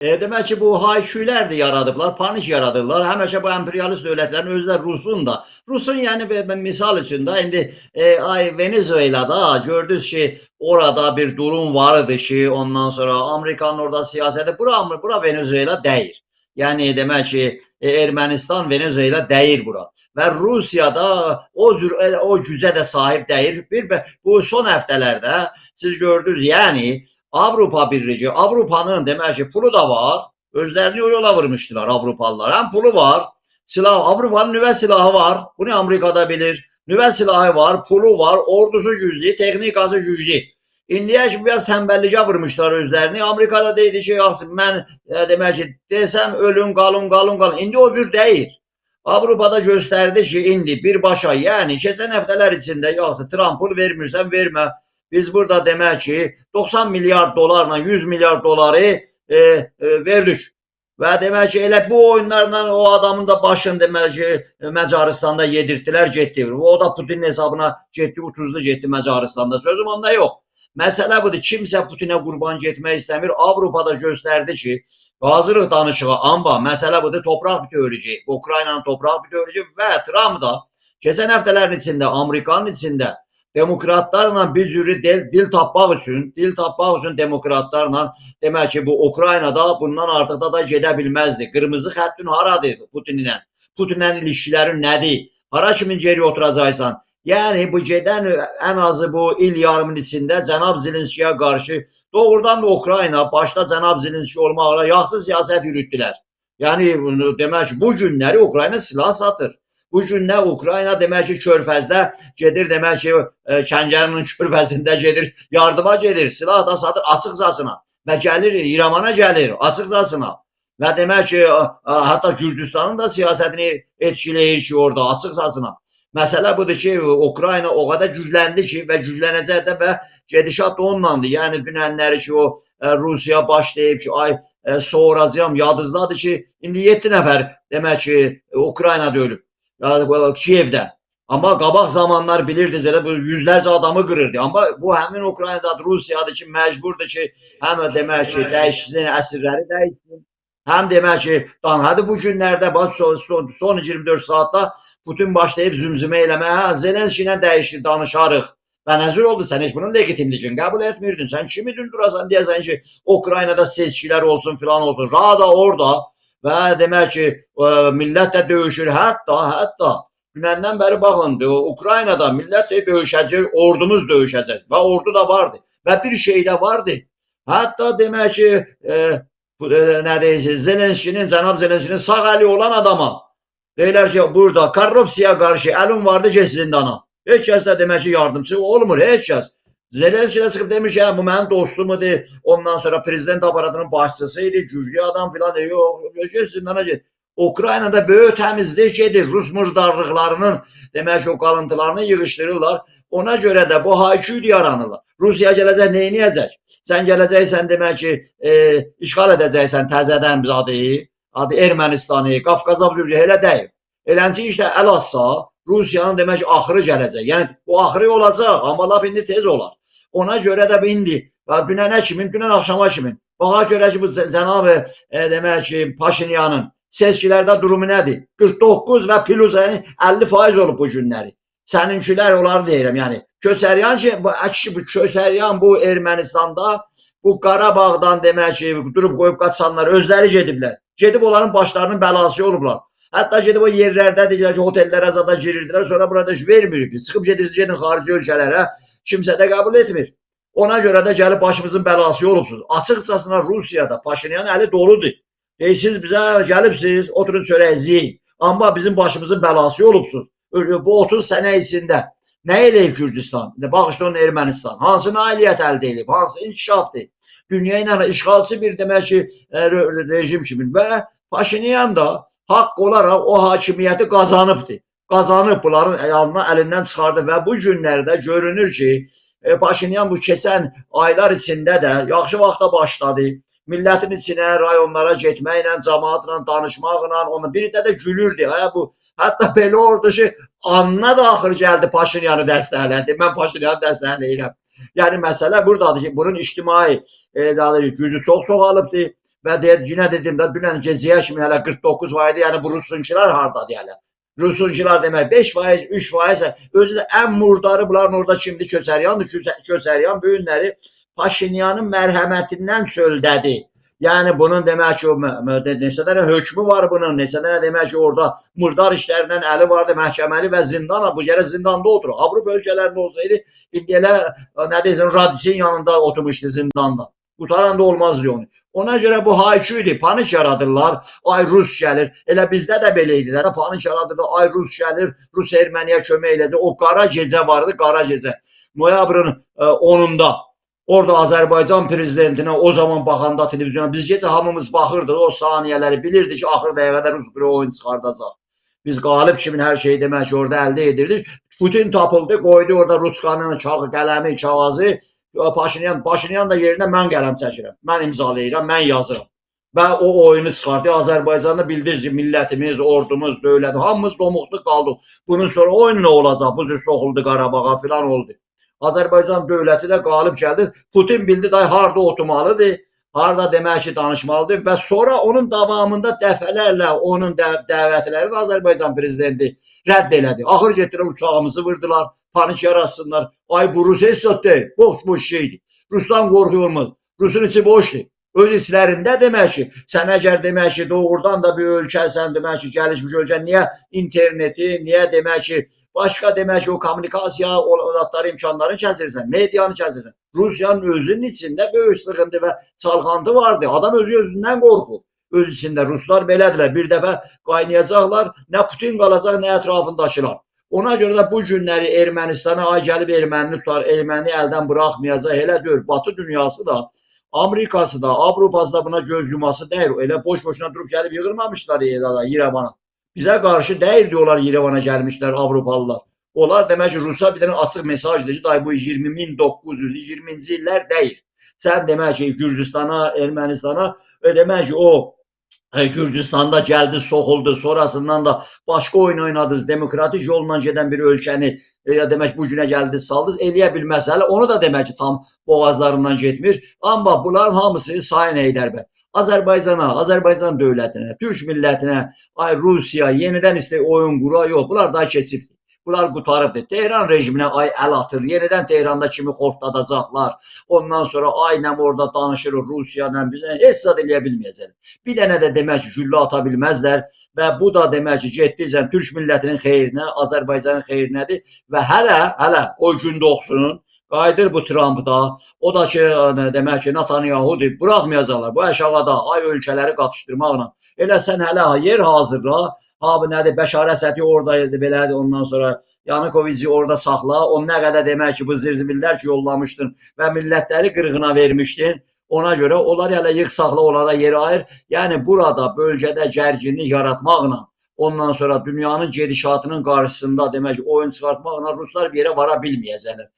Demək ki, bu hayküylər də yaradıblar, panik yaradırlar. Həmişə bu imperialist dövlətlərin özü də Rusun da. Rusun yəni misal üçün də indi ay Venezuelada gördünüz ki, orada bir durum var idi ki, ondan sonra Amerikanın orada siyasəti bura Venezuela deyil. Yəni demək ki, Ermənistan Venezuela deyil bura. Və Rusiyada o cür o gücə də sahib deyil. Bir bu son həftələrdə siz gördünüz, yəni Avropa Birliyi, Avropanın demək ki, pulu da var. Özlərini o yola vurmuşdular Avropalılar. Həm pulu var, silah, Avropanın nüvə silahı var. Bunu Amerikada bilir. Nüvə silahı var, pulu var, ordusu güclü, texnikası güclü. İndiyə kimi biraz tənbəllikə vurmuşlar özlərini. Amerikada deydi ki, yaxşı mən demək ki, desəm ölün, qalın, qalın, qalın. İndi o cür deyil. Avropada göstərdi ki, indi birbaşa, yəni keçən həftələr içində yaxşı Trump pul vermirsən, vermə. Biz burada demək ki, 90 milyard dolarla 100 milyard doları verdik. Və demək ki, elə bu oyunlarla o adamın da başını demək ki, Macaristanda yedirtdilər, getdi. O da Putinin hesabına getdi, utuzdu, getdi Macaristanda. Sözüm onda yox. Məsələ budur, kimsə Putinə qurban getmək istəmir. Avropada göstərdi ki, hazırıq danışığa, amma məsələ budur, torpaq bütövlüyü, Ukraynanın torpaq bütövlüyü və Trump da keçən həftələrin içində, Amerikanın içində demokratlarla bir cürü dil tapmaq üçün, dil tapmaq üçün demokratlarla demək ki, bu Ukraynada bundan artıq da gedə bilməzdi. Qırmızı xəttin haradır Putinlə? Putinlə ilişkilərin nədir? Hara kimin geri oturacaqsan? Yəni bu gedən ən azı bu il yarımın içində cənab Zelenskiyə qarşı doğrudan da Ukrayna başda cənab Zelenski olmaqla yaxşı siyasət yürütdülər. Yəni demək ki, bu günləri Ukrayna silah satır. Bu günlər Ukrayna demək ki, körfəzdə gedir, demək ki, Kəngərinin körfəzində gedir, yardıma gedir, silah da satır açıqcasına və gəlir İrəvana gəlir açıqcasına. Və demək ki, hətta Gürcüstanın da siyasətini etkiləyir ki, orada açıqcasına. Məsələ budur ki, Ukrayna o qədər gücləndi ki və güclənəcək də və gedişat da onunlandır. Yəni dünənləri ki, o Rusiya başlayıb ki, ay soğuracağam, yadınızdadır ki, indi 7 nəfər demək ki, Ukraynada ölüb. Yəni, Kiyevdə. Amma qabaq zamanlar bilirdiniz elə bu yüzlərcə adamı qırırdı. Amma bu həmin Ukraynadadır, Rusiyadır ki, məcburdur ki, həm demək ki, dəyişsin, əsirləri dəyişsin. Həm demək ki, hadi bu günlərdə bax son 24 saatda Putin başlayıb zümzümə eləməyə, hə, Zelenski ilə dəyişir, danışarıq. Və nə cür oldu? Sən heç bunun legitimliyini qəbul etmirdin. Sən kim idin durasan deyəsən ki, Ukraynada seçkilər olsun filan olsun. Rada orada və demək ki, millət də döyüşür. Hətta dünəndən bəri baxın, Ukraynada millət də döyüşəcək, ordumuz döyüşəcək və ordu da vardı. Və bir şey də vardı. Hətta demək ki, nə deyirsiniz, Zelenskinin, cənab Zelenskinin sağ əli olan adama deyirlər ki, burada korrupsiyaya qarşı əlin vardı, get zindana. Heç kəs də demək ki, yardımçı olmur, heç kəs. Zelenski də çıxıb demiş ki, hə, bu mənim dostumdur. Ondan sonra prezident aparatının başçısı idi, güclü adam filan. Yox, get zindana get. Ukraynada böyük təmizlik gedir. Rus murdarlıqlarının demək ki, o qalıntılarını yığışdırırlar. Ona görə də bu hayküy yaranırlar. Rusiya gələcək, nə edəcək? Sən gələcəksən demək ki, işğal edəcəksən təzədən biz adı Ermənistanı, Qafqaza bu cür elə deyil. Elənçi işdə əl atsa, Rusiyanın demək ki, axırı gələcək. Yəni bu axırı olacaq, amma lap indi tez olar. Ona görə də indi və dünənə kimi, dünən axşama kimi baxa görə ki, bu cənab demək ki, Paşinyanın seçkilərdə durumu nədir? 49 və plus, yəni 50% olub bu günləri. Səninkilər onları deyirəm, yəni Köçəryan ki, bu əksi bu Köçəryan bu Ermənistanda bu Qarabağdan demək ki, durub qoyub qaçanlar özləri gediblər. Gedib onların başlarının bəlası olublar. Hətta gedib o yerlərdə deyirlər ki, otellərə zada girirdilər, sonra burada heç vermirik. Çıxıb gedirsiniz, gedin xarici ölkələrə, kimsə də qəbul etmir. Ona görə də gəlib başımızın bəlası olubsunuz. Açıqcasına Rusiyada Paşinyan əli doludur. Deyirsiniz bizə gəlibsiniz, oturun çörək yiyin. Amma bizim başımızın bəlası olubsunuz. Bu 30 sənə içində nə eləyib Gürcüstan? Bağışlayın Ermənistan. Hansı nailiyyət əldə edib? Hansı inkişafdır? Dünya ilə işğalçı bir demək ki, rejim kimi və Paşinyan da haqq olaraq o hakimiyyəti qazanıbdır. Qazanıb bunların ayağına əlindən çıxardı və bu günlərdə görünür ki, Paşinyan bu keçən aylar içində də yaxşı vaxta başladı. Millətin içinə, rayonlara getməklə, cəmaatla danışmaqla, onu bir də gülürdü. Hə, bu hətta belə oldu ki, Anna da axır gəldi Paşinyanı dəstəklədi. Mən Paşinyanı dəstəkləyirəm. Yəni məsələ buradadır ki, bunun ictimai daha doğrusu gücü çox çoxalıbdır. Və deyə, yenə dedim də, dünən gecəyə kimi hələ 49 var idi. Yəni bu Rusunkiler hardadır hələ? Rusunkiler demək 5%, 3%, özü də ən murdarı bunların orada kimdir? Köçəryandır. Köçəryan bu günləri Paşinyanın mərhəmətindən çöldədir. Yəni bunun demək ki, o neçə dənə hökmü var bunun, neçə dənə demək ki, orada murdar işlərindən əli vardı, məhkəməli və zindana, bu gərək zindanda oturur. Avropa ölkələrində olsaydı, indi elə nə deyirsən, Radisin yanında oturmuşdu zindanda. Qutaran da olmazdı onu. Ona görə bu hayküydü, panik yaradırlar. Ay Rus gəlir. Elə bizdə də belə idi. Də panik yaradırlar. Ay Rus gəlir, Rus erməniyə kömək eləyəcək. O qara gecə vardı, qara gecə. Noyabrın 10-unda. Orada Azərbaycan prezidentinə o zaman baxanda televizyona biz gecə hamımız baxırdıq o saniyələri, bilirdik ki, axır dəqiqədə Rus bir oyun çıxardacaq. Biz qalib kimin hər şeyi demək ki, orada əldə edirdik. Putin tapıldı, qoydu orada ruçkanın, qələmi, kağızı. Paşinyan da yerinə mən qələm çəkirəm. Mən imzalayıram, mən yazıram. Və o oyunu çıxartdı. Azərbaycanda bildiniz ki, millətimiz, ordumuz, dövlət, hamımız domuqlu qaldıq. Bunun sonra oyun nə olacaq? Bu cür soxuldu Qarabağa filan oldu. Azərbaycan dövləti də qalib gəldi. Putin bildi day harda oturmalıdır, harda demək ki, danışmalıdır və sonra onun davamında dəfələrlə onun dəvətlərini Azərbaycan prezidenti rədd elədi. Axır getdilər uçağımızı vurdular, panik yaratsınlar. Ay bu Rus heç zat deyil, boş şeydir. Rusdan qorxu olmaz. Rusun içi boşdur. Öz içlərində demək ki, sən əgər demək ki, doğrudan da bir ölkəsən, demək ki, gəlişmiş ölkə, niyə interneti, niyə demək ki, başqa demək ki, o kommunikasiya olanaqları, imkanları kəsirsən, medianı kəsirsən. Rusiyanın özünün içində böyük sıxıntı və çalxantı vardı. Adam özü özündən qorxur. Öz içində Ruslar belədirlər. Bir dəfə qaynayacaqlar, nə Putin qalacaq, nə ətrafındakılar. Ona görə də bu günləri Ermənistana ay gəlib ermənini tutar, erməni əldən buraxmayacaq, elə deyil. Batı dünyası da, Amerikası da, Avropası da buna göz yuması deyil. Elə boş-boşuna durub gəlib yığılmamışlar Yerevana. Bizə qarşı deyil diyorlar Yerevana gəlmişlər Avropalılar. Onlar demək ki, Rusa bir dənə açıq mesajdır ki, day bu 20.920-ci illər deyil. Sən demək ki, Gürcüstana, Ermənistana və demək ki, o Gürcüstanda gəldi, soxuldu, sonrasından da başqa oyun oynadınız, demokratik yolla gedən bir ölkəni ya demək bu günə gəldiniz, saldınız, eləyə bilməz hələ. Onu da demək ki, tam boğazlarından getmir. Amma bunların hamısı Sayın Heydər bəy, Azərbaycana, Azərbaycan dövlətinə, Türk millətinə, ay Rusiya yenidən istəyir oyun qura, yox, bunlar daha keçibdir. Bunlar qurtarıbdır. Tehran rejiminə ay əl atır. Yenidən Tehranda kimi xortladacaqlar. Ondan sonra ay nəm orada danışırıq Rusiya ilə bizə heç zad eləyə bilməyəcəklər. Bir dənə də demək ki, güllə ata bilməzlər və bu da demək ki, getdikcə Türk millətinin xeyrinə, Azərbaycanın xeyrinədir və hələ o gün doğsun. Qayıdır bu Trump da, o da ki, demək ki, Netanyahu'dur, buraxmayacaqlar. Bu aşağıda ay ölkələri qatışdırmaqla. Elə sən hələ yer hazırla, ha bu nədir, Bəşar Əsədi oradaydı, belədir, ondan sonra Yanukovici orada saxla, o nə qədər demək ki, bu zirzibillər ki, yollamışdın və millətləri qırğına vermişdin. Ona görə onlar hələ yığ saxla, onlara yer ayır. Yəni burada bölgədə gərginlik yaratmaqla, ondan sonra dünyanın gedişatının qarşısında demək ki, oyun çıxartmaqla ruslar bir yerə vara bilməyəcəklər.